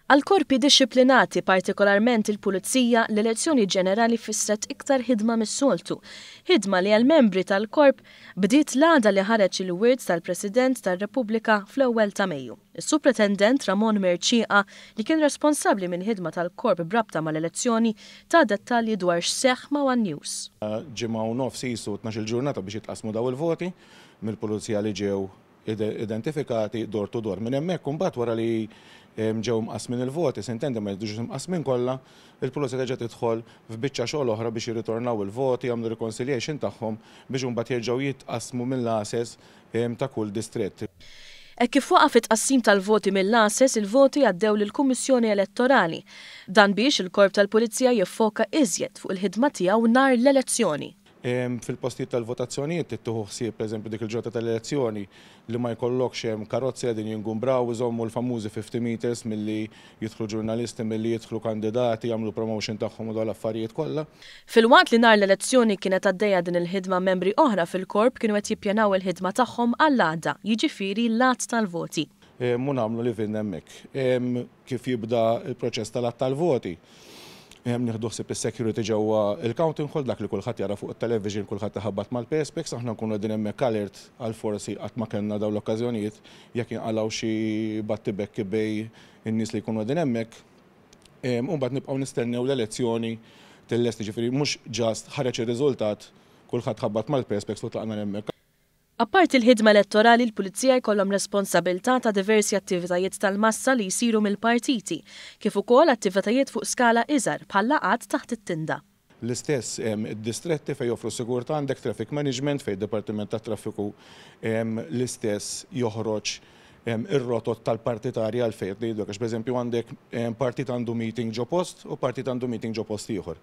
Għall-korpi dixxiplinati, partikolarment il-Pulizija, l-elezzjoni ġenerali fissret iktar ħidma mis-soltu. Ħidma li għall-membri tal-korp bdiet l-għada li ħareġ il-wirt tal-President tar-Repubblika fl-ewwel ta' Mejju. Is-Supretendent Ramon Mercieca, li kien responsabbli mill-ħidma tal-korp b'rabta mal-elezzjoni, ta dettalji dwar x'seħħ ma' one News. Ġimgħa u nofs qisu 12-il ġurnata biex jitqassmu dawn il-voti mill-Pulizija li ġew identifikati door to door. Minn hemmhekk imbagħad wara li ġew imqassmin il-voti, sintendi ma jiġux imqassmin kollha, il-pulizija terġa' tidħol f'biċċa xogħol oħra biex jirritornaw il-voti, jagħmlu reconciliation tagħhom biex imbagħad jerġgħu jitqassmu mill-għases ta' kull distrett. Hekk kif waqaf it-tqassim tal-voti mill-għases, il-voti għaddew lill-Kummissjoni Elettorali. Dan biex il-Korp tal-Pulizija jiffoka iżjed fuq il-ħidma tiegħu nhar l-elezzjoni. Fil-postijiet tal-votazzjonijiet trid tieħu ħsieb, pereżempju dik il-ġurnata tal-elezzjoni, li ma jkollokx hemm karozzi qegħdin jingumbraw, iżommu l-famużi 50 metres milli jidħlu ġurnalisti, milli jidħlu kandidati, jagħmlu promotion tagħhom u dawn l-affarijiet kollha. Filwaqt li nhar l-elezzjoni kienet għaddejja din il-ħidma membri oħra fil-Korp kienu qed jippjanaw il-ħidma tagħhom għall-għada, jiġifieri l-għadd tal-voti. U nagħmlu live-in hemmhekk. Kif jibda l-proċess tal-għadd tal-voti, nieħdu ħsieb is-security ġewwa il-counting hall, dak li kulħadd jara fuq it-television, kulħadd iħabbat mal-perspex, aħna nkunu qegħdin hemmhekk alert għal forsi qatt ma kellna dawn l-okkażjonijiet jekk jinqalgħu xi battibekki bejn in-nies li jkunu qegħdin hemmhekk. U mbagħad nibqgħu nistennew l-elezzjoni tillesti, ġifieri mhux just ħareġ ir-riżultat, kulħadd ħabbat mal-perspex u tlaqna hemmhekk. Apparti l-ħidma elettorali, l-Pulizija jkollhom responsabilità ta' diversi attivitajiet tal-massa li jsiru mill-partiti, kif ukoll attivitajiet fuq skala iżgħar bħal laqgħat taħt it-tinda. L-istess id-distretti fejn joffru sigurtà, għandek traffic management fejn id-Dipartiment tat-Traffiku l-istess joħroġ ir-rotot tal-partitarji għalfejn qed ngħidlek għax pereżempju għandek partit għandu meeting ġo post u partit għandu meeting ġo post ieħor.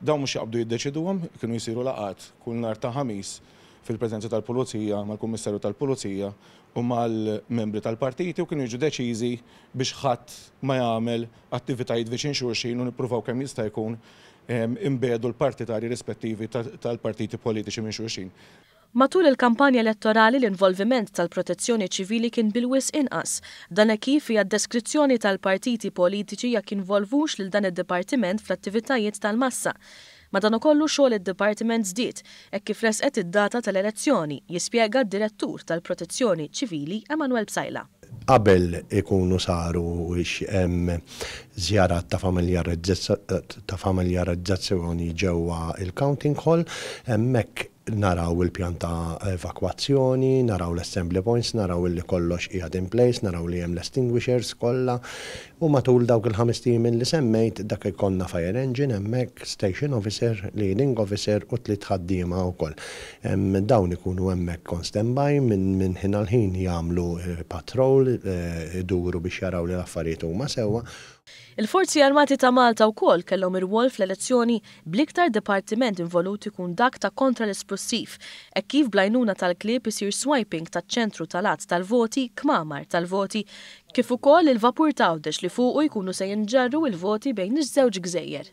Dawn mhux jaqbdu jiddeċiduhom, kienu jsiru laqgħat kull nhar ta' Ħamis fil-preżenza tal-Pulizija, mal-Kummissarju tal-Pulizija u mal-membri tal-partiti u kienu jiġu deċiżi biex ħadd ma jagħmel attivitajiet viċin xulxin u nippruvaw kemm jista' jkun inbiegħdu l-partitarji rispettivi tal-partiti politiċi minn xulxin. Matul il-kampanja elettorali l-involviment tal-Protezzjoni Ċivili kien bil-wisq inqas. Dan hekk kif hija d-deskrizzjoni tal-partiti politiċi jekk jinvolvux lil dan id-dipartiment fl-attivitajiet tal-massa. Madankollu xogħol id-Dipartiment żdied hekk kif resqet id-data tal-elezzjoni, jispjega d-Direttur tal-Protezzjoni Ċivili Emanuel Psaila. Qabel ikunu saru żjarat ta' familjarizzazzjoni ġewwa l-counting hall, hemmhekk naraw il-pjan ta' evakwazzjoni, naraw l-assembly points, naraw illi kollox qiegħed in place, naraw li hemm l-extinguishers kollha u matul dawk il-ħamest ijiem li semmejt dak ikollna fire engine hemmhekk, station officer, leading officer u tliet ħaddiema wkoll. Dawn ikunu hemmhekk on standby minn ħin għal ħin jagħmlu patrol, iduru biex jaraw li l-affarijiet huma sewwa. Il-Forzi Armati ta' Malta wkoll kellhom irwol fl-elezzjoni bl-iktar dipartiment involut ikun dak ta' kontra l-isplussiv, hekk kif bl-għajnuna tal-klieb isir swiping taċ-ċentru tal-għadd tal-voti, kmamar tal-voti, kif ukoll il-vapur t'Għawdex li fuqu jkunu se jinġarru il-voti bejn iż-żewġ gżejjer.